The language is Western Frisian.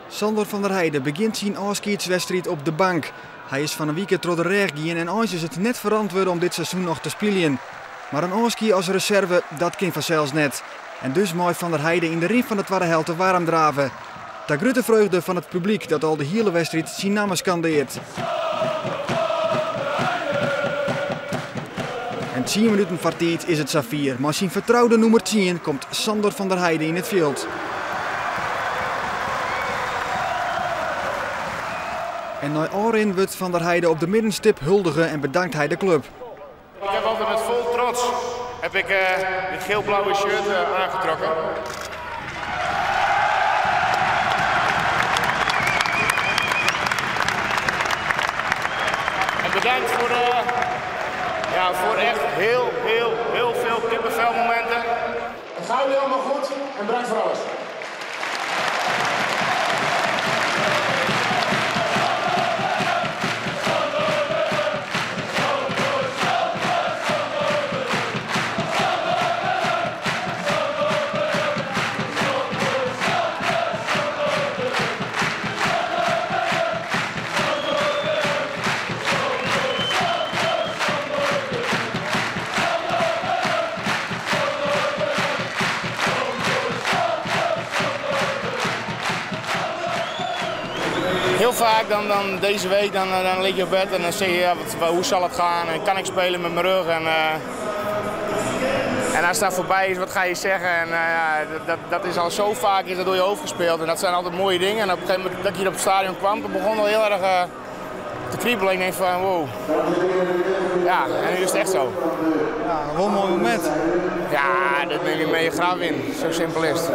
Sandor van der Heide begjint syn ôfskiedswedstriid op de bank. Hy is fan 'e wike troch de rêch gien en eins is it net ferantwurde om dit seizoen noch te spyljen. Mar in ôfskie as reserve, dat kin fansels net. En dus mei Van der Heide yn de rin fan de twadde helte waarm drave. Ta grutte freugde fan it publyk dat al de hiele wedstriid syn namme skandeart. En tsien minuten foar tiid is it safier. Mei syn fertroude nûmer tsien komt Sandor van der Heide yn it fjild. En nei ôfrin wurdt Van der Heide op de middenstip huldige en bedankt hy de klup. Ik heb altijd met vol trots heb ik dit geel-blauwe shirt aangetrokken. En bedankt voor, ja, voor echt heel, heel, heel veel kippenvelmomenten. Het gaat jullie allemaal goed en bedankt voor alles. Heel vaak dan, dan deze week dan, dan lig je op bed en dan zeg je ja, wat, hoe zal het gaan en kan ik spelen met mijn rug en, uh, en als dat voorbij is, wat ga je zeggen? En uh, ja, dat, dat is al zo vaak is dat door je hoofd gespeeld en dat zijn altijd mooie dingen. En op een gegeven moment dat ik hier op het stadion kwam, toen begon al heel erg uh, te kriebelen. Ik denk van wow. Ja, en nu is het echt zo. Ja, wel een mooi moment. Ja, dat neem je mee je graf in. Zo simpel is het.